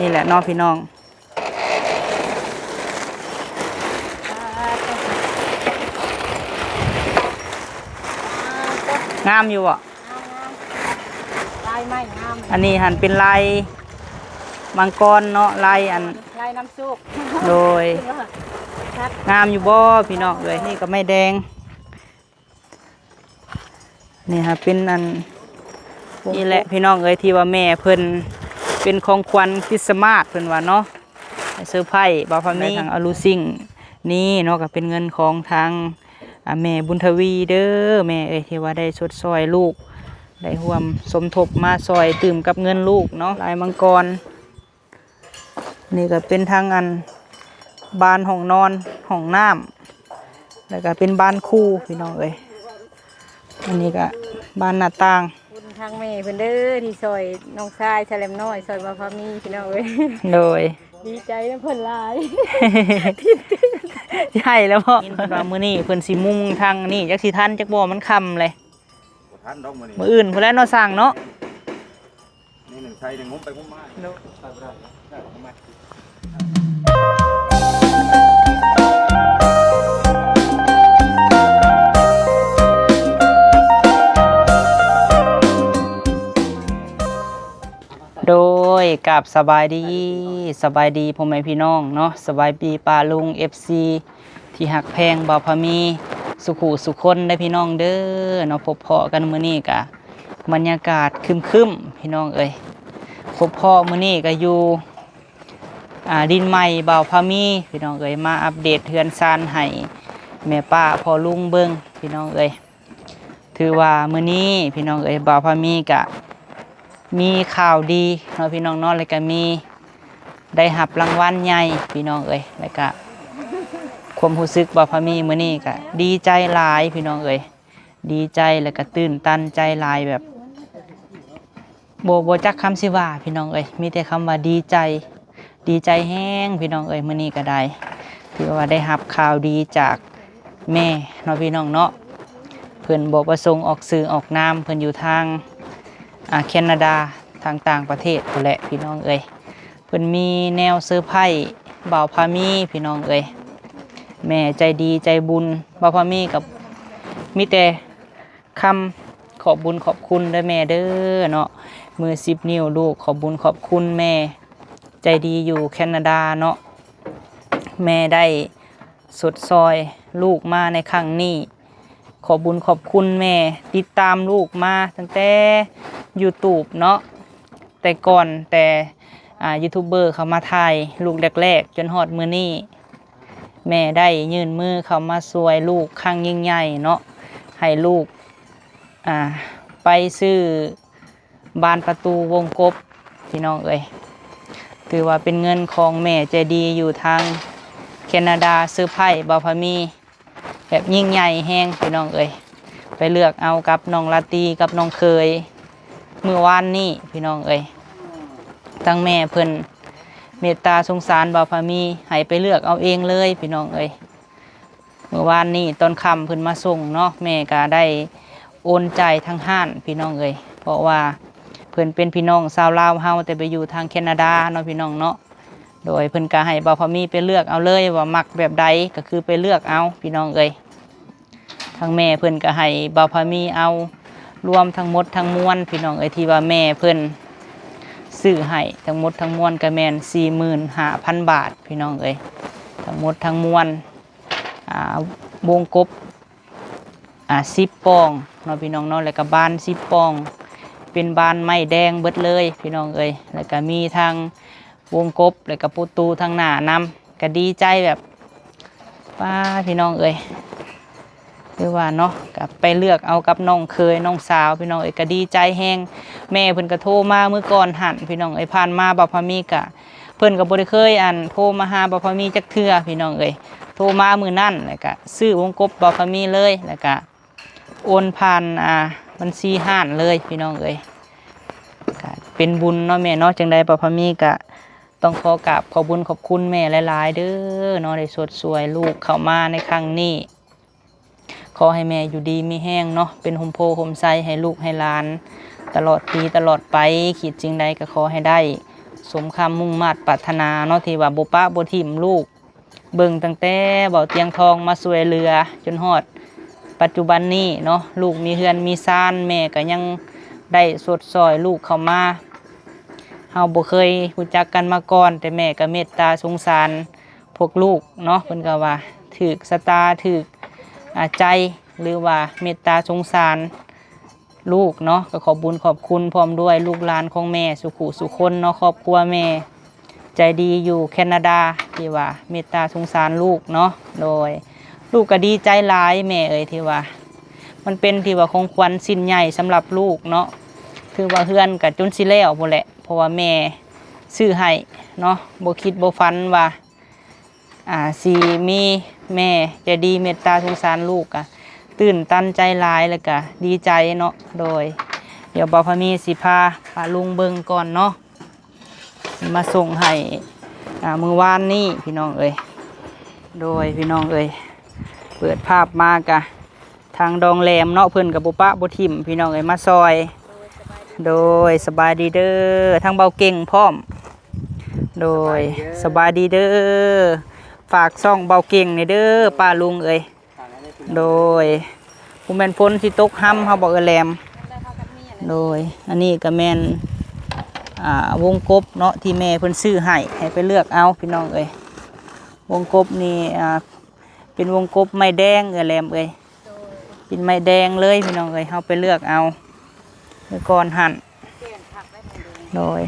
ນີ້ແຫຼະເນາະພີ່ນ້ອງ. ງາມຢູ່ບໍ່? ງາມໆ ລາຍໄມ້ງາມ. ອັນນີ້ຫັ້ນເປັນລາຍມັງກອນເນາະ ລາຍອັນ ລາຍນຳໂຊກ. ໂດຍ ຄັກ ງາມຢູ່ບໍ່ພີ່ນ້ອງເອີຍ? ນີ້ກໍໄມ້ແດງ. ນີ້ຫາເປັນອັນ ນີ້ແຫຼະພີ່ນ້ອງເອີຍ ທີ່ວ່າແມ່ເພິ່ນເປັນຂອງຂວັນຄຣິສຕະມາດເພິ່ນວ່າເນາະ ເຊີໄພບ່າວພາມີ. ໄດ້ທັງອາລູຊິງນີ້ເນາະ ກໍເປັນເງິນຂອງທາງ ອາ ແມ່ບຸນທະວີເດີ ແມ່ເອີຍ ທີ່ວ່າໄດ້ຊົດຊ່ອຍລູກ ໄດ້ຮ່ວມສົມທົບມາຊ່ອຍຕື່ມກັບເງິນລູກເນາະ. ລາຍມັງກອນ ນີ້ກໍເປັນທັງອັນບານຫ້ອງນອນ ຫ້ອງນ້ຳ ແລ້ວກໍເປັນບານຄູພີ່ນ້ອງເອີຍ. ອັນນີ້ກໍບານໜ້າຕ່າງ. ຂອບຄຸນທາງແມ່ເພິ່ນເດີ ທີ່ຊ່ອຍນ້ອງຊາຍສະແລມນ້ອຍ ຊ່ອຍບ່າວພາມີພີ່ນ້ອງເອີຍ. ໂດຍ ດີໃຈນຳເພິ່ນຫຼາຍ. ໃຫ້ແລ້ວບໍ່? ຍິນເພິ່ນວ່າມື້ນີ້ເພິ່ນຊິມຸງທາງນີ້ ຈັກຊິທັນຈັກບໍ່ ມັນຄ່ຳເລີຍ. ບໍ່ທັນດອກມື້ນີ້ ມື້ອື່ນພຸ້ນແຫຼະເນາະ ຊ່າງເນາະ. ນີ້ໜຶ່ງໃສ່ໜຶ່ງງົມໄປງົມມາ ໂດຍ ໃສ່ບໍ່ໄດ້ ໄດ້ບໍ່ມາ. ໂດຍ ກາບສະບາຍດີ ສະບາຍດີພໍ່ແມ່ພີ່ນ້ອງເນາະ ສະບາຍດີປ້າລຸງ ເອັຟຊີ ທີ່ຮັກແພງບ່າວພາມີ ສຸຂູສຸຄົນເດີພີ່ນ້ອງເດີເນາະ. ພົບພໍ້ກັນມື້ນີ້ກະບັນຍາກາດຄຶ້ມໆ ພີ່ນ້ອງເອີຍ. ພົບພໍ້ມື້ນີ້ກະຢູ່ ອ່າ ດິນໃໝ່ບ່າວພາມີ ພີ່ນ້ອງເອີຍ ມາອັບເດດເຮືອນຊານໃຫ້ແມ່ປ້າພໍ່ລຸງເບິ່ງ ພີ່ນ້ອງເອີຍ. ຖືວ່າມື້ນີ້ພີ່ນ້ອງເອີຍ ບ່າວພາມີກະມີຂ່າວດີເນາະ ພີ່ນ້ອງເນາະ ແລ້ວກະມີໄດ້ຮັບລາງວັນໃຫຍ່ ພີ່ນ້ອງເອີຍ. ແລ້ວກະຄວາມຮູ້ສຶກບ່າວພາມີມື້ນີ້ກະດີໃຈຫຼາຍ ພີ່ນ້ອງເອີຍ ດີໃຈ ແລ້ວກະຕື່ນຕັນໃຈຫຼາຍ ແບບ ບໍ່ ບໍ່ຈັກຄຳຊິວ່າ ພີ່ນ້ອງເອີຍ ມີແຕ່ຄຳວ່າດີໃຈ ດີໃຈແຮງ ພີ່ນ້ອງເອີຍ. ມື້ນີ້ກໍໄດ້ ຖືວ່າໄດ້ຮັບຂ່າວດີຈາກແມ່ເນາະ ພີ່ນ້ອງເນາະ. ເພິ່ນບໍ່ປະສົງອອກຊື່ອອກນາມ ເພິ່ນຢູ່ທາງ ອາ ແຄນາດາ ທາງຕ່າງປະເທດພຸ້ນແຫຼະ ພີ່ນ້ອງເອີຍ. ເພິ່ນມີແນວເຊີໄພບ່າວພາມີ ພີ່ນ້ອງເອີຍ. ແມ່ໃຈດີໃຈບຸນ ບ່າວພາມີກໍມີແຕ່ ຄຳຂອບບຸນຂອບຄຸນເດີແມ່ເດີເນາະ ມືສິບນິ້ວລູກ ຂອບບຸນຂອບຄຸນແມ່ໃຈດີຢູ່ແຄນາດາເນາະ. ແມ່ໄດ້ຊົດຊ່ອຍລູກມາໃນຄັ້ງນີ້ ຂອບບຸນຂອບຄຸນແມ່ ຕິດຕາມລູກມາຕັ້ງແຕ່ຢູທູບເນາະ ແຕ່ກ່ອນ ແຕ່ ອາ ຢູທູບເບີເຂົາມາຖ່າຍລູກແລກໆ ຈົນຮອດມື້ນີ້ ແມ່ໄດ້ຍື່ນມືເຂົ້າມາຊ່ວຍລູກຄັ້ງຍິ່ງໃຫຍ່ເນາະ ໃຫ້ລູກ ອາ ໄປຊື້ບານປະຕູວົງກົບ ພີ່ນ້ອງເອີຍ. ຖືວ່າເປັນເງິນຂອງແມ່ໃຈດີຢູ່ທາງແຄນາດາ ເຊີໄພບ່າວພາມີ ແບບຍິ່ງໃຫຍ່ແຮງ ພີ່ນ້ອງເອີຍ. ໄປເລືອກເອົາກັບນ້ອງລາຕີກັບນ້ອງເຂີຍ ມື້ວານນີ້ ພີ່ນ້ອງເອີຍ. ທາງແມ່ເພິ່ນເມດຕາສົງສານບ່າວພາມີ ໃຫ້ໄປເລືອກເອົາເອງເລີຍ ພີ່ນ້ອງເອີຍ. ມື້ວານນີ້ຕອນຄ່ຳເພິ່ນມາສົ່ງເນາະ ແມ່ກະໄດ້ໂອນຈ່າຍທາງຮ້ານ ພີ່ນ້ອງເອີຍ. ເພາະວ່າເພິ່ນເປັນພີ່ນ້ອງຊາວລາວເຮົາ ແຕ່ໄປຢູ່ທາງແຄນາດາເນາະ ພີ່ນ້ອງເນາະ. ໂດຍເພິ່ນກະໃຫ້ບ່າວພາມີໄປເລືອກເອົາເລີຍວ່າມັກແບບໃດ ກະຄືໄປເລືອກເອົາ ພີ່ນ້ອງເອີຍ. ທາງແມ່ເພິ່ນກະໃຫ້ບ່າວພາມີເອົາ ລວມທັງໝົດທັງມວນ ພີ່ນ້ອງເອີຍ ທີ່ວ່າແມ່ເພິ່ນຊື້ໃຫ້ ທັງໝົດທັງມວນກະແມ່ນສີ່ໝື່ນຫ້າພັນບາດ ພີ່ນ້ອງເອີຍ. ທັງໝົດທັງມວນ ອາ ວົງກົບ ອາ ສິບປ່ອງເນາະ ພີ່ນ້ອງເນາະ ແລ້ວກະບານສິບປ່ອງ ເປັນບານໄມ້ແດງເບິດເລີຍ ພີ່ນ້ອງເອີຍ. ແລ້ວກະມີທັງ ວົງກົບ ແລ້ວກະປະຕູທາງໜ້ານຳ ກະດີໃຈແບບ ປ້າ ພີ່ນ້ອງເອີຍ ຄືວ່າເນາະ ກະໄປເລືອກເອົາກັບນ້ອງເຂີຍນ້ອງສາວ ພີ່ນ້ອງເອີຍ ກະດີໃຈແຮງ. ແມ່ເພິ່ນກະໂທມາມື້ກ່ອນຫັ້ນ ພີ່ນ້ອງເອີຍ. ຜ່ານມາບ່າວພາມີກະ ເພິ່ນກະບໍ່ໄດ້ເຄີຍ ອັນ ໂທມາຫາບ່າວພາມີຈັກເທື່ອ ພີ່ນ້ອງເອີຍ. ໂທມາມື້ນັ້ນ ແລ້ວກະຊື້ວົງກົບບ່າວພາມີເລີຍ ແລ້ວກະ ໂອນຜ່ານ ອ່າ ບັນຊີຮ້ານເລີຍ ພີ່ນ້ອງເອີຍ. ກະເປັນບຸນເນາະແມ່ເນາະ. ຈັ່ງໃດບ່າວພາມີກະຕ້ອງຂໍກາບຂອບບຸນຂອບຄຸນແມ່ຫຼາຍໆເດີເນາະ ໄດ້ຊົດຊ່ວຍລູກເຂົ້າມາໃນຄັ້ງນີ້. ຂໍໃຫ້ແມ່ຢູ່ດີມີແຮງເນາະ ເປັນຮົ່ມໂພຮົ່ມໄຊໃຫ້ລູກໃຫ້ຫຼານຕະຫຼອດປີຕະຫຼອດໄປ. ຄິດສິ່ງໃດກະຂໍໃຫ້ໄດ້ ສົມຄຳມຸ່ງມາດປາດຖະໜາເນາະ ທີ່ວ່າບໍ່ປະບໍ່ຖິ້ມລູກ ເບິ່ງຕັ້ງແຕ່ເບົາຕຽງທອງມາຊ່ວຍເຫຼືອຈົນຮອດປັດຈຸບັນນີ້ເນາະ ລູກມີເຮືອນມີຊານ ແມ່ກໍຍັງໄດ້ຊົດຊ່ອຍລູກເຂົ້າມາ. ເຮົາບໍ່ເຄີຍຮູ້ຈັກກັນມາກ່ອນ ແຕ່ແມ່ກໍເມດຕາສົງສານພວກລູກເນາະ ເພິ່ນກໍວ່າຖືກຊະຕາ ຖືກ ອາ ໃຈ ຫຼືວ່າເມດຕາສົງສານ ລູກເນາະ ກໍຂອບບຸນຂອບຄຸນພ້ອມດ້ວຍລູກຫຼານຂອງແມ່ສູ່ຄູ່ສູ່ຄົນເນາະ ຄອບຄົວແມ່ໃຈດີຢູ່ແຄນາດາ ທີ່ວ່າເມດຕາສົງສານລູກເນາະ. ໂດຍ ລູກກໍດີໃຈຫຼາຍແມ່ເອີຍ ທີ່ວ່າມັນເປັນທີ່ວ່າຂອງຂວັນຊິ້ນໃຫຍ່ສຳລັບລູກເນາະ ຖືວ່າເຮືອນກໍຈົນຊິແລ້ວພຸ້ນແຫຼະ ເພາະວ່າແມ່ຊື້ໃຫ້ເນາະ ບໍ່ຄິດບໍ່ຝັນວ່າ ອ່າ ຊິມີແມ່ໃຈດີເມດຕາສົງສານລູກ ກະຕື່ນຕັນໃຈຫຼາຍ ແລ້ວກະດີໃຈເນາະ. ໂດຍ ດຽວບ່າວພາມີຊິພາປ້າລຸງເບິ່ງກ່ອນເນາະ ມາສົ່ງໃຫ້ ອ່າ ມື້ວານນີ້ພີ່ນ້ອງເອີຍ. ໂດຍ ພີ່ນ້ອງເອີຍ ເປີດພາບມາກະ ທາງດອງແຫຼມເນາະ ເພິ່ນກໍບໍ່ປະບໍ່ຖິ້ມພີ່ນ້ອງເອີຍ ມາຊ່ອຍ. ໂດຍ ສະບາຍດີເດີ ທາງເບົາເກັ່ງພ້ອມ. ໂດຍ ສະບາຍດີເດີ ຝາກຊ່ອງເບົາເກັ່ງແດ່ເດີ ປ້າລຸງເອີຍ. ໂດຍ ບໍ່ແມ່ນຝົນຊິຕົກຮຳເຮົາບໍ່ ເອື້ອຍແຫຼມ? ໂດຍ ອັນນີ້ກໍແມ່ນ ອ່າ ວົງກົບເນາະ ທີ່ແມ່ເພິ່ນຊື້ໃຫ້ ໃຫ້ໄປເລືອກເອົາພີ່ນ້ອງເອີຍ. ວົງກົບນີ້ ອ່າ ເປັນວົງກົບໄມ້ແດງ ເອື້ອຍແຫຼມເອີຍ. ເປັນໄມ້ແດງເລີຍພີ່ນ້ອງເອີຍ ເຮົາໄປເລືອກເອົາ ໄປກ່ອນຫັ້ນ. ໂດຍ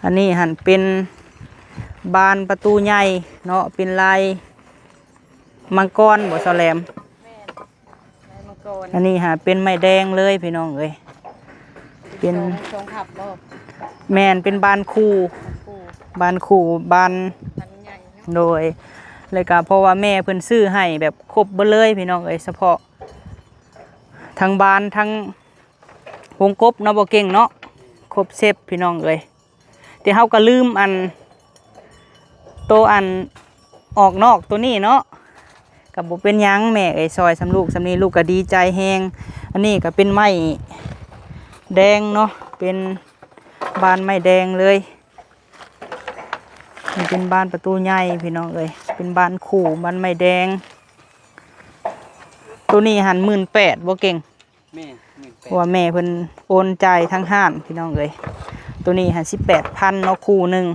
ອັນນີ້ຫັ້ນເປັນບານປະຕູໃຫຍ່ເນາະ ເປັນລາຍມັງກອນບໍ່ ສາວແຫຼມ? ແມ່ນ ລາຍມັງກອນ. ອັນນີ້ຫາເປັນໄມ້ແດງເລີຍພີ່ນ້ອງເອີຍ ເປັນ ສອງ ສອງທັບບໍ່? ແມ່ນ ເປັນບານຄູ່ ບານຄູ່ ບານ ບານໃຫຍ່ເນາະ. ໂດຍ ແລ້ວກະເພາະວ່າແມ່ເພິ່ນຊື້ໃຫ້ແບບຄົບເບິດເລີຍພີ່ນ້ອງເອີຍ ສະເພາະ ທັງບານທັງວົງກົບເນາະ ບໍ່ເກັ່ງເນາະ ຄົບເຊັດພີ່ນ້ອງເອີຍ. ແຕ່ເຮົາກໍລືມອັນ ໂຕອັນອອກນອກໂຕນີ້ເນາະ ກໍບໍ່ເປັນຫຍັງແມ່ເອີຍ ຊ່ອຍສ່ຳລູກສ່ຳນີ້ ລູກກໍດີໃຈແຮງ. ອັນນີ້ກໍເປັນໄມ້ແດງເນາະ ເປັນບານໄມ້ແດງເລີຍ. ນີ້ເປັນບານປະຕູໃຫຍ່ພີ່ນ້ອງເອີຍ ເປັນບານຄູ່ ບານໄມ້ແດງ. ໂຕນີ້ຫັ້ນ ໝື່ນແປດ ບໍ່ເກັ່ງ? ແມ່ນ ໝື່ນແປດ ເພາະວ່າແມ່ເພິ່ນໂອນຈ່າຍທາງຮ້ານພີ່ນ້ອງເອີຍ. ໂຕນີ້ຫັ້ນ ສິບແປດພັນເນາະ ຄູ່ໜຶ່ງ.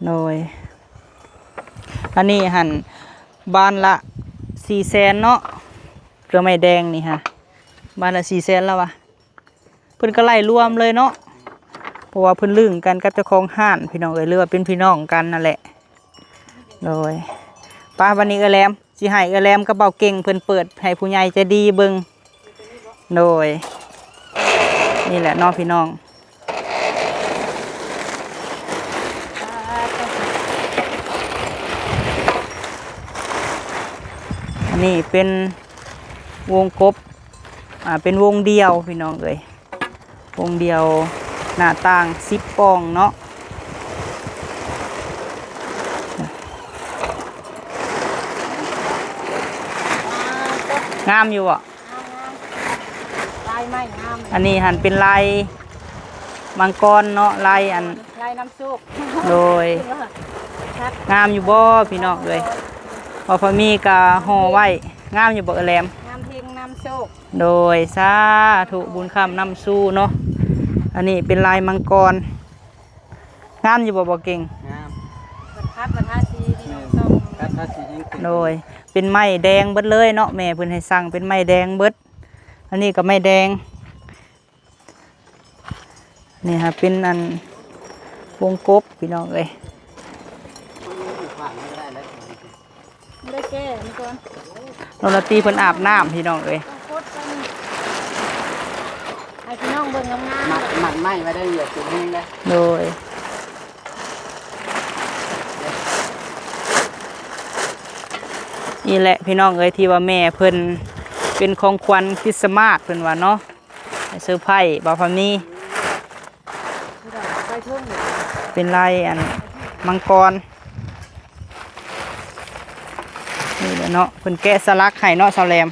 ໂດຍ ອັນນີ້ຫັ້ນ ບານລະສີ່ແສນເນາະ ເກືອໄມ້ແດງນີ້ຫາ ບານລະສີ່ແສນແລ້ວວະ. ເພິ່ນກໍໄລ່ລວມເລີຍເນາະ ເພາະວ່າເພິ່ນລຶ້ງກັນກັບເຈົ້າຂອງຮ້ານພີ່ນ້ອງເອີຍ ຫຼືວ່າເປັນພີ່ນ້ອງກັນນັ້ນແຫຼະ. ໂດຍ ປະ ວັນນີ້ເອື້ອຍແຫຼມ ຊິໃຫ້ເອື້ອຍແຫຼມກັບເບົາເກັ່ງເພິ່ນເປີດໃຫ້ຜູ້ໃຫຍ່ໃຈດີເບິ່ງ. ໂດຍ ນີ້ແຫຼະເນາະພີ່ນ້ອງ. ອັນນີ້ເປັນວົງກົບ ອ່າ ເປັນວົງດ່ຽວພີ່ນ້ອງເອີຍ ວົງດ່ຽວ ໜ້າຕ່າງສິບປ່ອງເນາະ. ງາມຢູ່ບໍ່? ງາມໆ ລາຍໄມ້ງາມ. ອັນນີ້ຫັ້ນເປັນລາຍມັງກອນເນາະ ລາຍອັນ ລາຍນຳໂຊກ. ໂດຍ ງາມຢູ່ບໍ່ພີ່ນ້ອງເອີຍ? ບໍ່ພໍມີກະຫໍ່ໄວ້. ງາມຢູ່ບໍ່ເອື້ອຍແຫຼມ? ງາມເຮັງນຳໂຊກ. ໂດຍ ສາທຸ ບຸນຄ້ຳນຳສູ່ເນາະ. ອັນນີ້ເປັນລາຍມັງກອນ ງາມຢູ່ບໍ່ ບໍ່ເກັ່ງ? ງາມ ເພິ່ນຂັດມາທາສີນີ້ເນາະ. ແມ່ນ ສອງ ຂັດທາສີແຮງຂຶ້ນ. ໂດຍ ເປັນໄມ້ແດງເບິດເລີຍເນາະ ແມ່ເພິ່ນໃຫ້ສັ່ງເປັນໄມ້ແດງເບິດ. ອັນນີ້ກໍໄມ້ແດງ. ນີ້ຫາເປັນອັນວົງກົບພີ່ນ້ອງເອີຍ. ໄດ້ແກ້ມັນກ່ອນ. ນ້ອງລາຕີເພິ່ນອາບນ້ຳພີ່ນ້ອງເອີຍ. ຕ້ອງກົດໄປນີ້ ໃຫ້ພີ່ນ້ອງເບິ່ງງາມໆ. ມັດ ມັດໄມ້ໄວ້ໄດ້ ຢ່າເປັນແຮງເດ້. ໂດຍ ນີ້ແຫຼະພີ່ນ້ອງເອີຍ ທີ່ວ່າແມ່ເພິ່ນເປັນຂອງຂວັນຄຣິສຕະມາດເພິ່ນວ່າເນາະ. ເຊີໄພບ່າວພາມີ ເປັນລາຍອັນມັງກອນນີ້ແຫຼະເນາະ ເພິ່ນແກະສະຫຼັກໃຫ້ເນາະ ສາວແຫຼມ.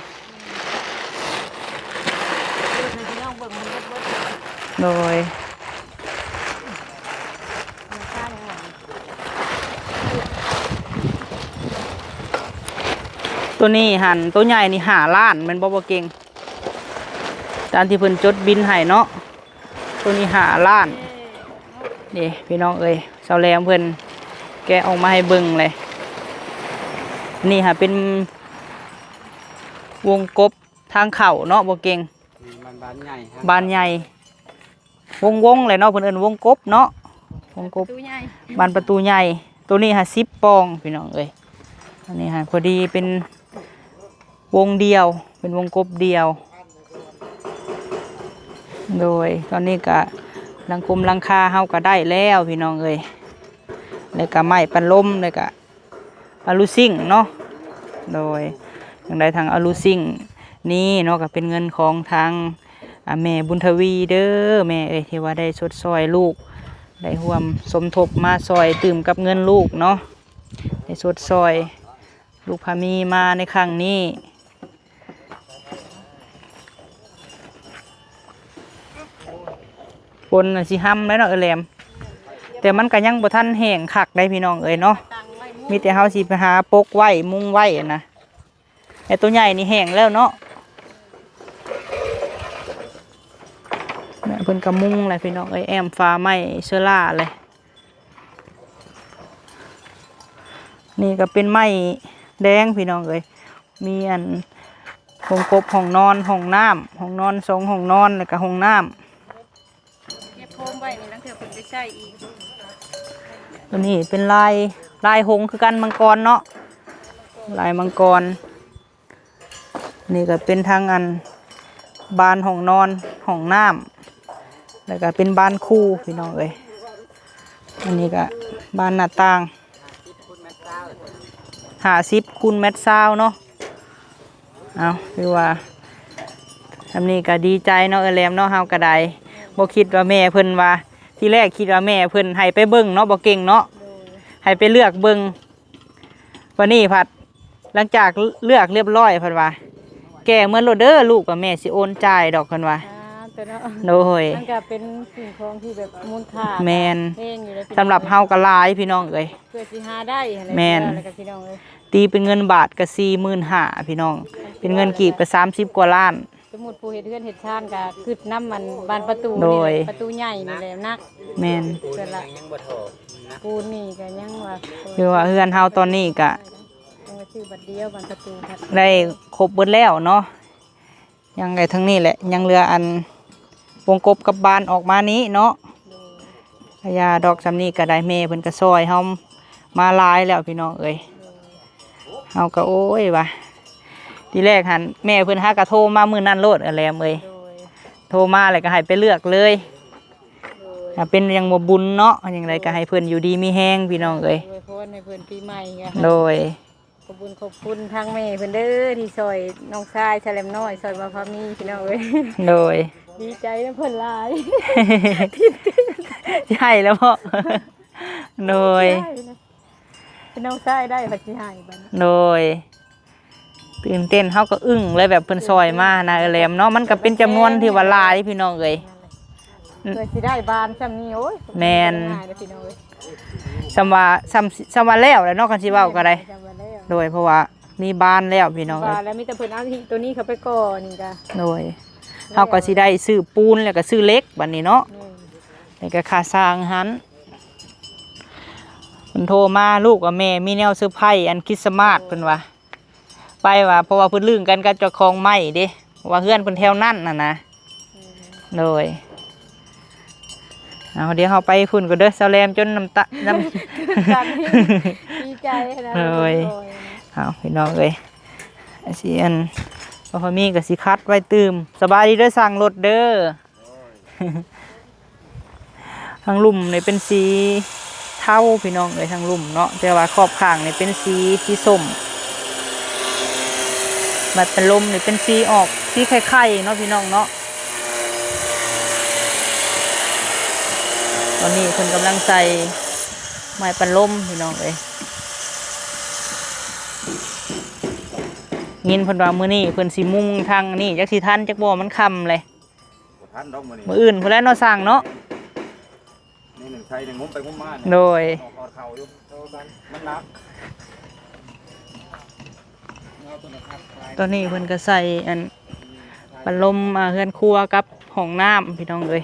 ໂດຍ ຕົວນີ້ຫັ້ນ ຕົວໃຫຍ່ນີ້ຫ້າລ້ານແມ່ນບໍ່ ບໍ່ເກັ່ງ? ຕາມທີ່ເພິ່ນຈົດບິນໃຫ້ເນາະ ຕົວນີ້ຫ້າລ້ານ. ນີ້ພີ່ນ້ອງເອີຍ ສາວແຫຼມເພິ່ນແກະອອກມາໃຫ້ເບິ່ງເລີຍ. ນີ້ຫາເປັນວົງກົບທາງເຂົ້າເນາະ ບໍ່ເກັ່ງ? ນີ້ມັນບານໃຫຍ່ ບານໃຫຍ່ ວົງໆ ແຫຼະເນາະ ເພິ່ນເອີ້ນວົງກົບເນາະ ວົງກົບ ປະຕູໃຫຍ່ ບານປະຕູໃຫຍ່. ໂຕນີ້ຫາສິບປອງ ພີ່ນ້ອງເອີຍ. ອັນນີ້ຫາພໍດີເປັນວົງດຽວ ເປັນວົງກົບດຽວ. ໂດຍ ຕອນນີ້ກະຫຼັງຄົມຫຼັງຄາເຮົາກະໄດ້ແລ້ວ ພີ່ນ້ອງເອີຍ. ແລ້ວກະໄມ້ປັນລົມ ແລ້ວກະ ອາລູຊິງເນາະ. ໂດຍ ຈັ່ງໃດທາງອາລູຊິງນີ້ເນາະ ກໍເປັນເງິນຂອງທາງ ອາ ແມ່ບຸນທະວີເດີ ແມ່ເອີຍ ທີ່ວ່າໄດ້ຊົດຊ່ອຍລູກ ໄດ້ຮ່ວມສົມທົບມາຊ່ອຍຕື່ມກັບເງິນລູກເນາະ ໄດ້ຊົດຊ່ອຍລູກພາມີມາໃນຄັ້ງນີ້. ຝົນນະຊິຮຳແລ້ວເນາະ ເອີແຫຼມ ແຕ່ມັນກະຍັງບໍ່ທັນແຫ້ງຄັກໄດ໋ພີ່ນ້ອງເອີຍເນາະ. ມີແຕ່ເຮົາຊິໄປຫາປົກໄວ້ມຸງໄວ້ນະ. ແຕ່ໂຕໃຫຍ່ນີ້ແຫ້ງແລ້ວເນາະ ແມ່ເພິ່ນກະມຸງແຫຼະພີ່ນ້ອງເອີຍ ແອ້ມຝາໄມ້ເຊີລາແຫຼະ. ນີ້ກໍເປັນໄມ້ແດງພີ່ນ້ອງເອີຍ ມີອັນ ຫ້ອງກົບ ຫ້ອງນອນ ຫ້ອງນ້ຳ ຫ້ອງນອນສອງຫ້ອງນອນ ແລ້ວກໍຫ້ອງນ້ຳ. ເກັບໂຮມໄວ້ນີ້ ລາງເທື່ອເພິ່ນໄປໃຊ້ອີກ. ຕົວນີ້ເປັນລາຍ ລາຍຫົງຄືກັນ ມັງກອນເນາະ ລາຍມັງກອນ. ນີ້ກໍເປັນທັງອັນ ບານຫ້ອງນອນ ຫ້ອງນ້ຳ ແລ້ວກໍເປັນບານຄູພີ່ນ້ອງເອີຍ. ອັນນີ້ກໍບານໜ້າຕ່າງ ຫ້າສິບຄູນແມັດຊາວເນາະ. ເອົາ ຄືວ່າ ສ່ຳນີ້ກໍດີໃຈເນາະ ເອື້ອຍແຫຼມເນາະ. ເຮົາກໍໄດ້ ບໍ່ຄິດວ່າແມ່ເພິ່ນວ່າ ທີແລກຄິດວ່າແມ່ເພິ່ນໃຫ້ໄປເບິ່ງເນາະ ບໍ່ເກັ່ງເນາະ ໃຫ້ໄປເລືອກເບິ່ງ. ບາດນີ້ພັດ ຫຼັງຈາກເລືອກຮຽບຮ້ອຍ ເພິ່ນວ່າ ແກ່ເມືອໂລດເດີລູກ ວ່າແມ່ຊິໂອນຈ່າຍດອກ ເພິ່ນວ່າ. ອ່າ ໂຕເນາະ ໂດຍ ມັນກໍເປັນສິ່ງຂອງທີ່ແບບມູນຄ່າ ແມ່ນ ແພງຢູ່ເດ້ ສຳລັບເຮົາກໍຫຼາຍພີ່ນ້ອງເອີຍ ເພື່ອຊິຫາໄດ້ຫັ້ນແຫຼະ. ແມ່ນ ແລ້ວກໍພີ່ນ້ອງເອີຍ ຕີເປັນເງິນບາດກໍສີ່ໝື່ນຫ້າ ພີ່ນ້ອງ ເປັນເງິນກີບກໍສາມສິບກວ່າລ້ານ. ສົມມຸດຜູ້ເຮັດເຮືອນເຮັດຊານກໍຄິດນຳອັນບານປະຕູ ໂດຍ ນີ້ແຫຼະ ປະຕູໃຫຍ່ນີ້ແຫຼະໜັກ. ແມ່ນ ສ່ວນລະ ຍັງບໍ່ທໍ່ ປູນນີ້ກໍຍັງວ່າ ຄືວ່າເຮືອນເຮົາຕອນນີ້ກໍ ຍັງວ່າຊື້ບາດດຽວ ບານປະຕູ ໄດ້ຄົບເບິດແລ້ວເນາະ. ຍັງໄດ້ທັງນີ້ແຫຼະ ຍັງເຫຼືອອັນວົງກົບກັບບານອອກມານີ້ເນາະ. ໂດຍ ກະຢ່າດອກ ສ່ຳນີ້ກໍໄດ້ ແມ່ເພິ່ນກໍຊ່ອຍເຮົາມາຫຼາຍແລ້ວພີ່ນ້ອງເອີຍ. ໂດຍ ເຮົາກໍ ໂອ້ຍ ວ່າ ທີແລກຫັ້ນແມ່ເພິ່ນຫາກະໂທມາມື້ນັ້ນໂລດ ເອື້ອຍແຫຼມເອີຍ. ໂດຍ ໂທມາແລ້ວກໍໃຫ້ໄປເລືອກເລີຍ. ໂດຍ ຖ້າເປັນຫຍັງບໍ່ບຸນເນາະ ຫຍັງໃດກໍໃຫ້ເພິ່ນຢູ່ດີມີແຮງພີ່ນ້ອງເອີຍ. ອວຍພອນໃຫ້ເພິ່ນປີໃໝ່. ໂດຍ ຂອບຄຸນ ຂອບຄຸນທາງແມ່ເພິ່ນເດີ ທີ່ຊ່ອຍນ້ອງຊາຍສະແຫຼມນ້ອຍ ຊ່ອຍບ່າວພາມີພີ່ນ້ອງເອີຍ. ໂດຍ ດີໃຈນຳເພິ່ນຫຼາຍ. ໃຫ້ແລ້ວເນາະ. ໂດຍ ໃຫ້ນະ ເປັນນ້ອງຊາຍໄດ້ບັດຊິໃຫ້ບັດນີ້. ໂດຍ ຕື່ນເຕັ້ນ ເຮົາກໍອຶ້ງເລີຍ ແບບເພິ່ນຊ່ອຍມານະ ເອື້ອຍແຫຼມເນາະ. ມັນກໍເປັນຈຳນວນທີ່ວ່າຫຼາຍພີ່ນ້ອງເອີຍ. ເພື່ອຊິໄດ້ບານສ່ຳນີ້ ໂອ້ຍ ແມ່ນ ງ່າຍເດີພີ່ນ້ອງເອີຍ. ສ່ຳວ່າ ສ່ຳ ສ່ຳວ່າແລ້ວແຫຼະເນາະ ຄັນຊິເວົ້າກໍໄດ້. ແມ່ນ ສ່ຳວ່າແລ້ວ ໂດຍ ເພາະວ່າມີບານແລ້ວພີ່ນ້ອງເອີຍ. ວ່າແລ້ວມີແຕ່ເພິ່ນເອົາໂຕນີ້ເຂົ້າໄປກໍ່ນີ້ກະ ໂດຍ ແລ້ວ ເຮົາກໍຊິໄດ້ຊື້ປູນ ແລ້ວກໍຊື້ເຫຼັກບັດນີ້ເນາະ. ແມ່ນ ແລ້ວກໍຄ່າຊ່າງຫັ້ນ. ເພິ່ນໂທມາ ລູກວ່າ ແມ່ມີແນວເຊີໄພອັນຄຣິດສະມາດ ເພິ່ນວ່າ. ໄປວ່າ ເພາະວ່າເພິ່ນລຶ້ງກັນກັບເຈົ້າຂອງໄມ້ເດ້ ວ່າເຮືອນເພິ່ນແຖວນັ້ນຫັ້ນນະ. ອືມ ໂດຍ ເອົາ ດຽວເຮົາໄປພຸ້ນກ່ອນເດີ ສາວແຫຼມຈົນນ້ຳຕາ ນ້ຳ ດີໃຈນະ. ໂດຍ ໂດຍ ເອົາ ພີ່ນ້ອງເອີຍ ຊິອັນ ບໍ່ພໍມີກໍຊິຄັດໄວ້ຕື່ມ. ສະບາຍດີເດີ ຊ່າງລົດເດີ. ທາງລຸ່ມນີ້ເປັນສີເທົາພີ່ນ້ອງເອີຍ ທາງລຸ່ມເນາະ ແຕ່ວ່າຂອບຂ້າງນີ້ເປັນສີ ສີສົ້ມ. ບັດເປັນລົມນີ້ເປັນສີອອກ ສີໄຂ່ໆ ເນາະ ພີ່ນ້ອງເນາະ. ຕອນນີ້ເພິ່ນກຳລັງໃສ່ໄມ້ປັນລົມພີ່ນ້ອງເອີຍ. ຍິນເພິ່ນວ່າມື້ນີ້ເພິ່ນຊິມຸງທາງນີ້ ຈັກຊິທັນຈັກບໍ່ ມັນຄ່ຳເລີຍ. ບໍ່ທັນດອກມື້ນີ້ ມື້ອື່ນພຸ້ນແຫຼະເນາະ ຊ່າງເນາະ. ນີ້ໜຶ່ງໃສ່ໜຶ່ງງຸ້ມໄປງຸ້ມມາ. ໂດຍ ອອກເຂົ້າຢູ່ ມັນໜັກ. ຕອນນີ້ເພິ່ນກໍໃສ່ອັນ ພັດລົມ ອ່າ ເຮືອນຄົວກັບຫ້ອງນ້ຳ ພີ່ນ້ອງເອີຍ.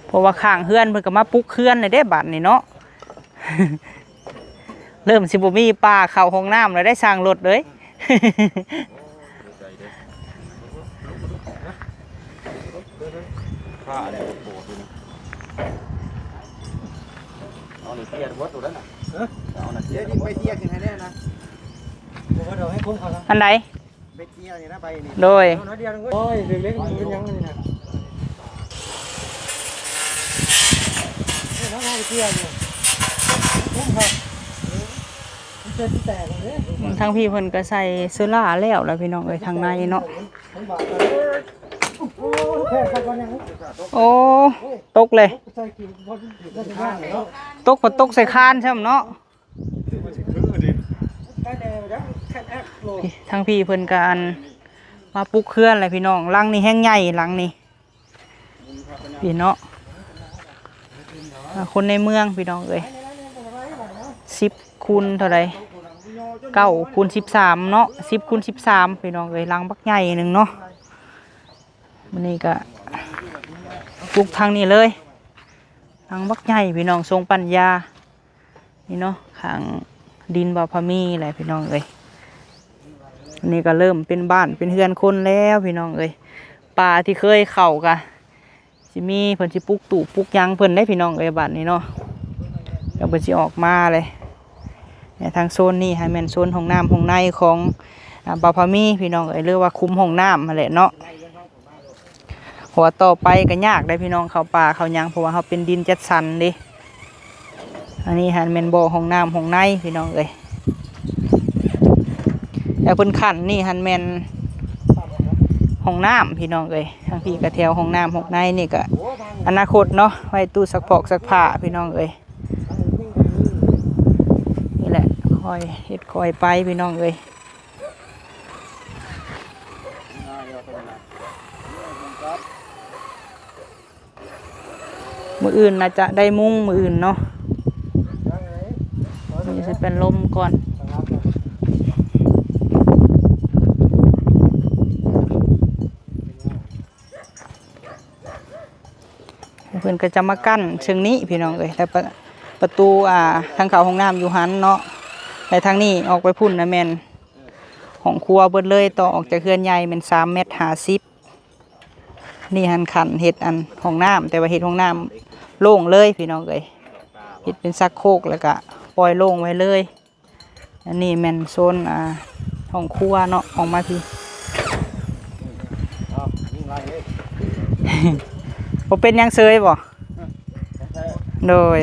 ເພາະວ່າຂ້າງເຮືອນເພິ່ນກໍມາປຸກເຮືອນແລ້ວເດ້ ບາດນີ້ເນາະ. ເລີ່ມຊິບໍ່ມີປາເຂົ້າຫ້ອງນ້ຳແລ້ວໄດ໋ ຊ່າງລົດເອີຍ. ຜ້າອັນນີ້ໂປດຢູ່ນີ້ ເອົານີ້ເປຍກເບິດໂຕນັ້ນນະ. ເອີ ເອົານັ້ນເປຍກ ດຽວນີ້ໄປເຕຍຂຶ້ນໃຫ້ແນ່ນະ. ບໍ່ວ່າດອກໃຫ້ຄົມເຂົານະ ອັນໃດ? ໄປເຕຍນີ້ນະ ໄປນີ້ ໂດຍ ເອົາໜ້ອຍດຽວໜຶ່ງເວີຍ. ໂອ້ຍ ເຫຼັກໆ ມັນເປັນຫຍັງອັນນີ້ນະ? ເອີ ເອົາໄປເຕຍຢູ່ ຄຸມຄັກ ມັນເປັນທີ່ແຕກເລີຍ. ທາງພີ້ເພິ່ນກໍໃສ່ໂຊລ່າແລ້ວລະ ພີ່ນ້ອງເອີຍ ທາງໃນເນາະ. ໂອ້ ຕົກເລີຍ ຕົກ ຕົກໃສ່ຄານຊ້ຳເນາະ. ທາງພີ້ເພິ່ນກໍອັນ ມາປຸກເຮືອນແຫຼະ ພີ່ນ້ອງ. ຫຼັງນີ້ແຮງໃຫຍ່ ຫຼັງນີ້ ພີ່ເນາະ. ອ່າ ຄົນໃນເມືອງ ພີ່ນ້ອງເອີຍ ສິບຄູນເທົ່າໃດ ເກົ້າຄູນສິບສາມເນາະ ສິບຄູນສິບສາມ ພີ່ນ້ອງເອີຍ ຫຼັງບັກໃຫຍ່ໜຶ່ງເນາະ. ມື້ນີ້ກໍປຸກທາງນີ້ເລີຍ ຫຼັງບັກໃຫຍ່ ພີ່ນ້ອງ ຊົງປັນຍາ ນີ້ເນາະ ຂ້າງດິນບ່າວພາມີແຫຼະ ພີ່ນ້ອງເອີຍ. ນີ້ກໍເລີ່ມເປັນບ້ານເປັນເຮືອນຄົນແລ້ວ ພີ່ນ້ອງເອີຍ. ປ່າທີ່ເຄີຍເຂົ້າກະຊິມີ ເພິ່ນຊິປຸກຕູບປຸກຫຍັງເພິ່ນເດ້ ພີ່ນ້ອງເອີຍ ບາດນີ້ເນາະ. ແລ້ວເພິ່ນຊິອອກມາເລີຍ. ແລະ ທາງໂຊນນີ້ຫັ້ນແມ່ນໂຊນຫ້ອງນ້ຳຫ້ອງໃນຂອງ ອ່າ ບ່າວພາມີ ພີ່ນ້ອງເອີຍ ຫຼືວ່າຄຸ້ມຫ້ອງນ້ຳຫັ້ນແຫຼະເນາະ. ເພາະວ່າຕໍ່ໄປກໍຍາກໄດ໋ພີ່ນ້ອງ ເຂົ້າປ່າເຂົ້າຫຍັງ ເພາະວ່າເຮົາເປັນດິນຈັດສັນເດ້. ອັນນີ້ຫັ້ນແມ່ນບໍ່ຫ້ອງນ້ຳຫ້ອງໃນພີ່ນ້ອງເອີຍ. ແລ້ວເພິ່ນຂັ້ນນີ້ຫັ້ນແມ່ນຫ້ອງນ້ຳພີ່ນ້ອງເອີຍ. ທາງພີ້ກໍແຖວຫ້ອງນ້ຳຫ້ອງໃນ ນີ້ກໍອະນາຄົດເນາະ ໄວ້ຕູ້ຊັກຟອກຊັກຜ້າພີ່ນ້ອງເອີຍ. ນີ້ແຫຼະ ຄ່ອຍເຮັດຄ່ອຍໄປພີ່ນ້ອງເອີຍ. ມື້ອື່ນໜ້າຈະໄດ້ມຸງ ມື້ອື່ນເນາະ. ນີ້ຊິເປັນລົມກ່ອນ ເພິ່ນກໍຈະມາກັ້ນເຊິ່ງນີ້ພີ່ນ້ອງເອີຍ. ແລ້ວປະ ປະຕູ ອ່າ ທາງເຂົ້າຫ້ອງນ້ຳຢູ່ຫັ້ນເນາະ ແລະ ທາງນີ້ອອກໄປພຸ້ນນະແມ່ນຫ້ອງຄົວເບິດເລີຍ. ຕໍ່ອອກຈາກເຮືອນໃຫຍ່ແມ່ນສາມແມັດຫ້າສິບ. ນີ້ຫັ້ນຂັ້ນເຮັດອັນຫ້ອງນ້ຳ ແຕ່ວ່າເຮັດຫ້ອງນ້ຳໂລ່ງເລີຍພີ່ນ້ອງເອີຍ. ເຮັດເປັນຊັກໂຄກ ແລ້ວກະປ່ອຍໂລ່ງໄວ້ເລີຍ. ອັນນີ້ແມ່ນໂຊນ ອ່າ ຫ້ອງຄົວເນາະ ອອກມາພີ້. ບໍ່ເປັນຫຍັງເຊີຍບໍ່? ໂດຍ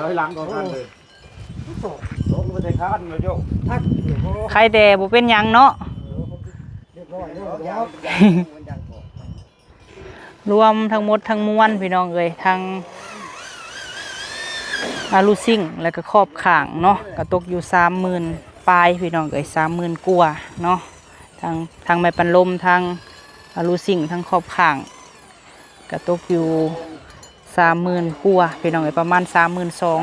ຖອຍຫຼັງກໍທັນເລີຍ ລົງໄປແຕ່ຄານເລີຍໂຍ. ໄຄແຕ່ບໍ່ເປັນຫຍັງເນາະ. ລວມທັງໝົດທັງມວນພີ່ນ້ອງເອີຍ ທັງອາລູຊິງ ແລ້ວກໍຂອບຂ້າງເນາະ ກໍຕົກຢູ່ສາມໝື່ນປາຍພີ່ນ້ອງເອີຍ ສາມໝື່ນກວ່າເນາະ. ທັງ ທັງໄມ້ປັນລົມ ທັງອາລູຊິງ ທັງຂອບຂ້າງ ກະຕົກຢູ່ສາມໝື່ນກວ່າພີ່ນ້ອງເອີຍ ປະມານສາມໝື່ນສອງ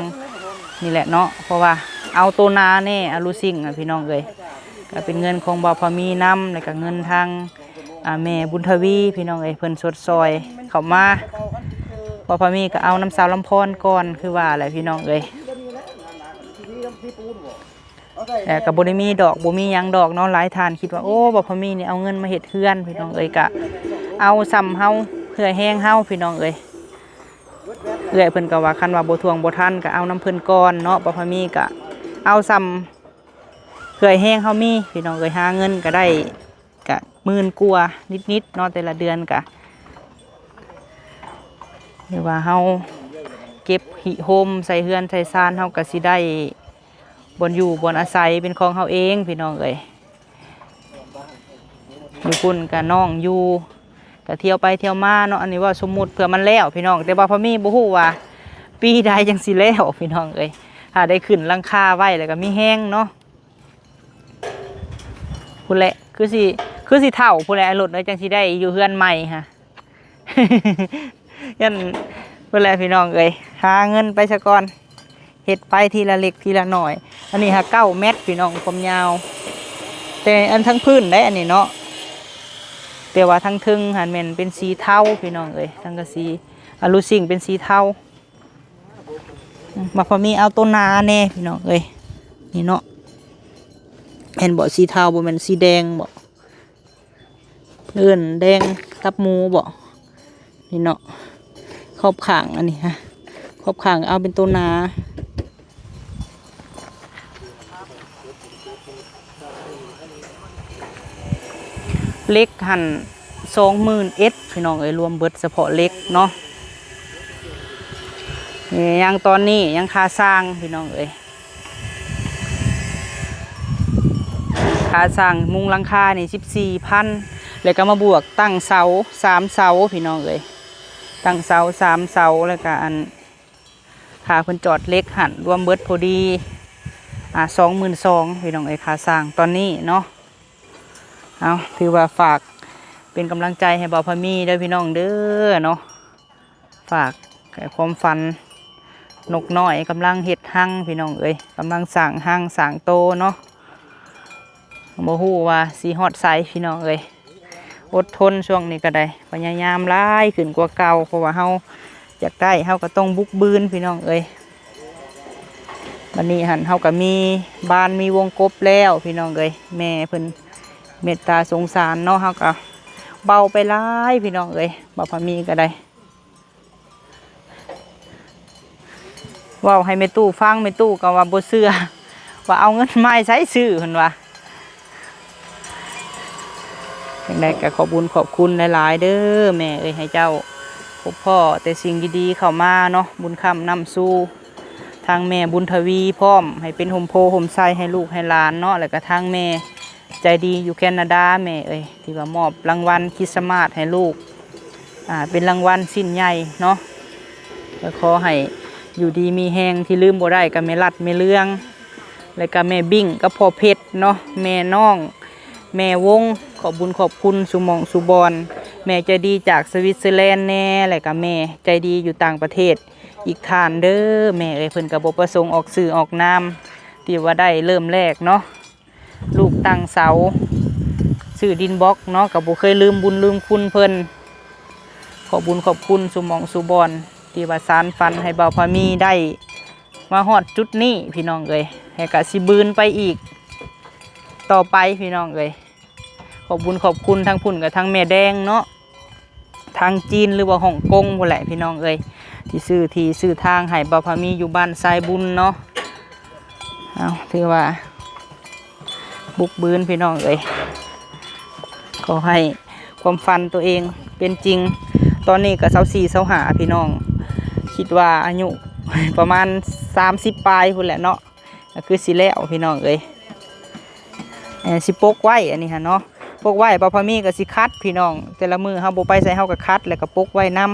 ນີ້ແຫຼະເນາະ. ເພາະວ່າເອົາໂຕໜາແນ່ອາລູຊິງນະພີ່ນ້ອງເອີຍ. ກະເປັນເງິນຂອງບ່າວພາມີນຳ ແລ້ວກະເງິນທາງ ອ່າ ແມ່ບຸນທະວີພີ່ນ້ອງເອີຍ ເພິ່ນຊົດຊ່ອຍເຂົ້າມາ. ບ່າວພາມີກະເອົານຳສາວລຳພອນກ່ອນ ຄືວ່າແຫຼະພີ່ນ້ອງເອີຍ. ແຕ່ກໍບໍ່ໄດ້ມີດອກ ບໍ່ມີຫຍັງດອກເນາະ. ຫຼາຍທ່ານຄິດວ່າ ໂອ້ ບ່າວພາມີນີ້ເອົາເງິນມາເຮັດເຮືອນ ພີ່ນ້ອງເອີຍ. ກະເອົາສ່ຳເຮົາ ເຫື່ອແຮງເຮົາ ພີ່ນ້ອງເອີຍ. ເອື້ອຍເພິ່ນກໍວ່າ ຄັນວ່າບໍ່ຖ້ວງບໍ່ທັນ ກໍເອົານຳເພິ່ນກ່ອນເນາະ. ບ່າວພາມີກໍເອົາສ່ຳເຫື່ອແຮງເຮົາມີ ພີ່ນ້ອງເອີຍ. ຫາເງິນກໍໄດ້ ກະໝື່ນກວ່ານິດໆເນາະ ແຕ່ລະເດືອນກະ ຫຼືວ່າເຮົາເກັບຫິໂຮມໃສ່ເຮືອນໃສ່ຊານ ເຮົາກະຊິໄດ້ບ່ອນຢູ່ບ່ອນອາໄສເປັນຂອງເຮົາເອງ ພີ່ນ້ອງເອີຍ. ຢູ່ພຸ້ນກະນ້ອງຢູ່ ກະທ່ຽວໄປທ່ຽວມາເນາະ. ອັນນີ້ເວົ້າສົມມຸດເພື່ອມັນແລ້ວ ພີ່ນ້ອງ ແຕ່ວ່າພໍ່ມີບໍ່ຮູ້ວ່າປີໃດຈັ່ງຊິແລ້ວ ພີ່ນ້ອງເອີຍ. ຖ້າໄດ້ຂຶ້ນຫຼັງຄາໄວ້ແລ້ວກະມີແຮງເນາະ. ພຸ້ນແຫຼະ ຄືຊິ ຄືຊິເຖົ້າພຸ້ນແຫຼະ ລົດເອີຍ ຈັ່ງຊິໄດ້ຢູ່ເຮືອນໃໝ່ຫະ ຢ້ານ ພຸ້ນແຫຼະພີ່ນ້ອງເອີຍ ຫາເງິນໄປສາກ່ອນ ເຮັດໄປທີລະເລັກທີລະໜ້ອຍ. ອັນນີ້ຫາເກົ້າແມັດພີ່ນ້ອງ ຄວາມຍາວ ແຕ່ອັນທັງພື້ນໄດ໋ອັນນີ້ເນາະ ແຕ່ວ່າທັງເທິງຫັ້ນແມ່ນເປັນສີເທົາພີ່ນ້ອງເອີຍ ສັງກະສີອະລູຊິງເປັນສີເທົາ. ອືມ ວ່າພໍມີເອົາໂຕໜາແດ່ພີ່ນ້ອງເອີຍ ນີ້ເນາະ ແມ່ນບໍ່ ສີເທົາ ບໍ່ແມ່ນສີແດງບໍ່ ເອີ້ນແດງຕັບໝູບໍ່ ນີ້ເນາະ ຂອບຂ້າງອັນນີ້ຫະ ຂອບຂ້າງເອົາເປັນໂຕໜາ. ເຫຼັກຫັ້ນສອງໝື່ນເອັດພີ່ນ້ອງເອີຍ ລວມເບິດສະເພາະເຫຼັກເນາະ. ນີ້ຍັງ ຕອນນີ້ຍັງຄ່າສ້າງພີ່ນ້ອງເອີຍ ຄ່າສ້າງມຸງຫຼັງຄານີ້ສິບສີ່ພັນ ແລ້ວກໍມາບວກຕັ້ງເສົາສາມເສົາພີ່ນ້ອງເອີຍ ຕັ້ງເສົາສາມເສົາ ແລ້ວກໍອັນ ຄ່າເພິ່ນຈອດເຫຼັກຫັ້ນ ລວມເບິດພໍດີ ອ່າ ສອງໝື່ນສອງພີ່ນ້ອງເອີຍ ຄ່າສ້າງຕອນນີ້ເນາະ. ເອົາ ຖືວ່າຝາກເປັນກຳລັງໃຈໃຫ້ບ່າວພາມີເດີພີ່ນ້ອງເດີເນາະ ຝາກໃຫ້ຄວາມຝັນ ນົກນ້ອຍກຳລັງເຮັດຮັງພີ່ນ້ອງເອີຍ ກຳລັງສ້າງຮັງສ້າງໂຕເນາະ. ບໍ່ຮູ້ວ່າຊິຮອດໃສພີ່ນ້ອງເອີຍ ອົດທົນຊ່ວງນີ້ກໍໄດ້ ພະຍາຍາມຫຼາຍຂຶ້ນກວ່າເກົ່າ ເພາະວ່າເຮົາຢາກໄດ້ ເຮົາກໍຕ້ອງບຸກບືນພີ່ນ້ອງເອີຍ. ບັດນີ້ຫັ້ນເຮົາກໍມີບ້ານມີວົງກົບແລ້ວພີ່ນ້ອງເອີຍ ແມ່ເພິ່ນເມດຕາສົງສານເນາະ ເຮົາກໍເບົາໄປຫຼາຍພີ່ນ້ອງເອີຍ ບ່າວພາມີກໍໄດ້. ເວົ້າໃຫ້ແມ່ຕູ້ຟັງ ແມ່ຕູ້ກໍວ່າບໍ່ເຊື່ອ ວ່າເອົາເງິນມາໃສຊື້ ເພິ່ນວ່າ. ຈັ່ງໃດກໍຂອບບຸນຂອບຄຸນຫຼາຍໆເດີແມ່ເອີຍ ໃຫ້ເຈົ້າພົບພໍ້ແຕ່ສິ່ງດີໆເຂົ້າມາເນາະ ບຸນຄ້ຳນຳສູ່ ທາງແມ່ບຸນທະວີພ້ອມ ໃຫ້ເປັນຮົ່ມໂພຮົ່ມໄຊໃຫ້ລູກໃຫ້ຫຼານເນາະ ແລ້ວກໍທາງແມ່ໃຈດີຢູ່ແຄນາດາ ແມ່ເອີຍ ທີ່ວ່າມອບລາງວັນຄຣິດສະມາດໃຫ້ລູກ ອ່າ ເປັນລາງວັນຊິ້ນໃຫຍ່ເນາະ ກໍຂໍໃຫ້ຢູ່ດີມີແຮງ. ທີ່ລືມບໍ່ໄດ້ກໍແມ່ລັດ ແມ່ເລື່ອງ ແລ້ວກໍແມ່ບິ້ງກັບພໍ່ເພັດເນາະ ແມ່ນ້ອງ ແມ່ວົງ ຂອບບຸນຂອບຄຸນສູ່ໝ່ອງສູ່ບ່ອນ ແມ່ໃຈດີຈາກສະວິດເຊີແລນແດ່ ແລ້ວກໍແມ່ໃຈດີຢູ່ຕ່າງປະເທດອີກທ່ານເດີແມ່ເອີຍ. ເພິ່ນກໍບໍ່ປະສົງອອກຊື່ອອກນາມ ທີ່ວ່າໄດ້ເລີ່ມແລກເນາະ ລູກຕັ້ງເສົາ ຊື້ດິນບລັອກເນາະ ກໍບໍ່ເຄີຍລືມບຸນລືມຄຸນເພິ່ນ. ຂອບບຸນຂອບຄຸນສູ່ໝ່ອງສູ່ບ່ອນ ທີ່ວ່າສານຝັນໃຫ້ບ່າວພາມີໄດ້ມາຮອດຈຸດນີ້ພີ່ນ້ອງເອີຍ ແລ້ວກະຊິບືນໄປອີກຕໍ່ໄປພີ່ນ້ອງເອີຍ. ຂອບບຸນຂອບຄຸນທາງພຸ້ນກັບທາງແມ່ແດງເນາະ ທາງຈີນ ຫຼືວ່າຮົງກົງພຸ້ນແຫຼະພີ່ນ້ອງເອີຍ ທີ່ຊື້ທີ່ຊື້ທາງໃຫ້ບ່າວພາມີຢູ່ບ້ານຊາຍບຸນເນາະ. ເອົາ ຖືວ່າບຸກບືນພີ່ນ້ອງເອີຍ ຂໍໃຫ້ຄວາມຝັນຕົວເອງເປັນຈິງ. ຕອນນີ້ກໍຊາວສີ່ ຊາວຫ້າພີ່ນ້ອງ ຄິດວ່າອາຍຸປະມານສາມສິບປາຍພຸ້ນແຫຼະເນາະ ກໍຄືຊິແລ້ວພີ່ນ້ອງເອີຍ. ເອີ ຊິປົກໄວ້ອັນນີ້ຫັ້ນເນາະ ປົກໄວ້ ບ່າວພາມີກໍຊິຂັດພີ່ນ້ອງ ແຕ່ລະມື້ເຮົາບໍ່ໄປໃສເຮົາກໍຂັດ ແລ້ວກໍປົກໄວ້ນຳ.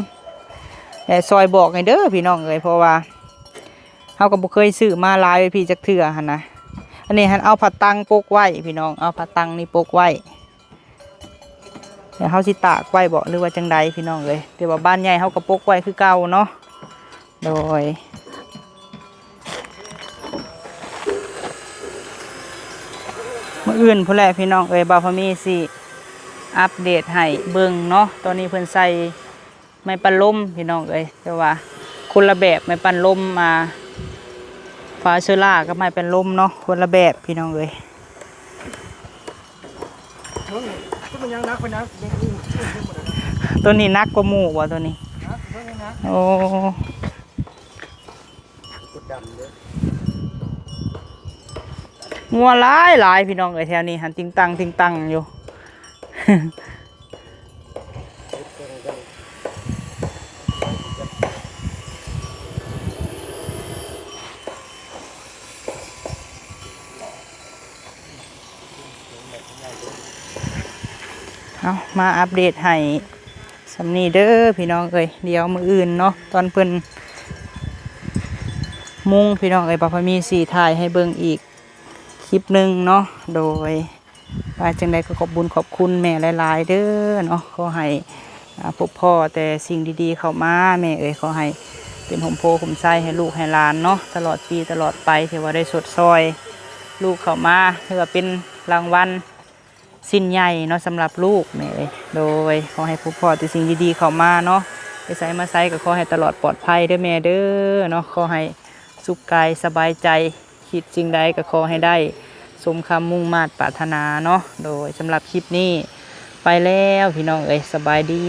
ແລະ ຊ່ອຍບອກໃຫ້ເດີພີ່ນ້ອງເອີຍ ເພາະວ່າເຮົາກໍບໍ່ເຄີຍຊື້ມາຫຼາຍໄວ້ພີ້ຈັກເທື່ອຫັ້ນນະ. ອັນນີ້ຫັ້ນເອົາຜ້າຕັງປົກໄວ້ພີ່ນ້ອງ ເອົາຜ້າຕັງນີ້ປົກໄວ້ ແລ້ວເຮົາຊິຕາກໄວ້ບໍ ຫຼືວ່າຈັ່ງໃດພີ່ນ້ອງເອີຍ ແຕ່ວ່າບ້ານໃຫຍ່ເຮົາກໍປົກໄວ້ຄືເກົ່າເນາະ. ໂດຍ ມື້ອື່ນພຸ້ນແຫຼະພີ່ນ້ອງເອີຍ ບ່າວພາມີຊິອັບເດດໃຫ້ເບິ່ງເນາະ. ຕອນນີ້ເພິ່ນໃສ່ໄມ້ປັ້ນລົມພີ່ນ້ອງເອີຍ ແຕ່ວ່າຄົນລະແບບ ໄມ້ປັ້ນລົມ ອ່າ ຝາເຊື້ອລາກັບໄມ້ປັ້ນລົມເນາະ ຄົນລະແບບພີ່ນ້ອງເອີຍ. ເບິ່ງ ຕົວນີ້ໜັກກວ່າໝູ່ບໍ່ ຕົວນີ້? ໂອ້ ງົວຫຼາຍໆ ພີ່ນ້ອງເອີຍ ແຖວນີ້ຫັ້ນຕິງຕັງຕິງຕັງຢູ່. ເອົາ ມາອັບເດດໃຫ້ສ່ຳນີ້ເດີພີ່ນ້ອງເອີຍ. ດຽວມື້ອື່ນເນາະ ຕອນເພິ່ນມຸງພີ່ນ້ອງເອີຍ ບ່າວພາມີຊິຖ່າຍໃຫ້ເບິ່ງອີກຄລິບໜຶ່ງເນາະ. ໂດຍ ວ່າຈັ່ງໃດກໍຂອບບຸນຂອບຄຸນແມ່ຫຼາຍໆເດີເນາະ. ຂໍໃຫ້ ອ່າ ພົບພໍ້ແຕ່ສິ່ງດີໆເຂົ້າມາແມ່ເອີຍ. ຂໍໃຫ້ເປັນຮົ່ມໂພຮົ່ມໄຊໃຫ້ລູກໃຫ້ຫຼານເນາະ ຕະຫຼອດປີຕະຫຼອດໄປ ທີ່ວ່າໄດ້ຊົດຊ່ອຍລູກເຂົ້າມາ ຖືວ່າເປັນລາງວັນ ຊິ້ນໃຫຍ່ເນາະ ສຳລັບລູກແມ່ເອີຍ. ໂດຍ ຂໍໃຫ້ພົບພໍ້ແຕ່ສິ່ງດີໆເຂົ້າມາເນາະ ໄປໃສມາໃສກໍຂໍໃຫ້ຕະຫຼອດປອດໄພເດີແມ່ເດີເນາະ. ຂໍໃຫ້ສຸກກາຍສະບາຍໃຈ ຄິດສິ່ງໃດກໍຂໍໃຫ້ໄດ້ສົມຄຳມຸ່ງມາດປາດຖະໜາເນາະ. ໂດຍ ສຳລັບຄລິບນີ້ໄປແລ້ວພີ່ນ້ອງເອີຍ ສະບາຍດີ.